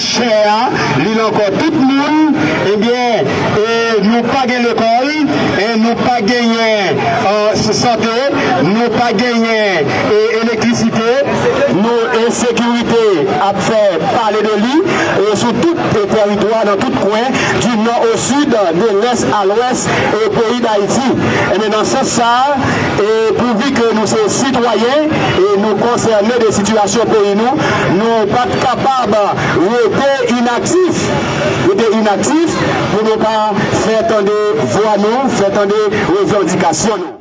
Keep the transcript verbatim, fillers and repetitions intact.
chè a, li la ankò. Tout moun, ebyen, e, nou pa gen lekòl, e, nou pa genyen, e, s-, sante, nou pa genyen, e, elektrisite, nou ensekirite ap fè pale de li, e, sou tout, e, tèritwa, nan tout kwen, di nò o sid, de lès a lwès, e, peyi Dayiti. Ebyen, nan sans sa a, e pouvi ke nou se sitwayen, e nou konsène de sitiyasyon peyi nou, nou pa t kapab rete inaktif, rete inaktif pou nou pa fè tande vwa nou, fè tande revandikasyon nou.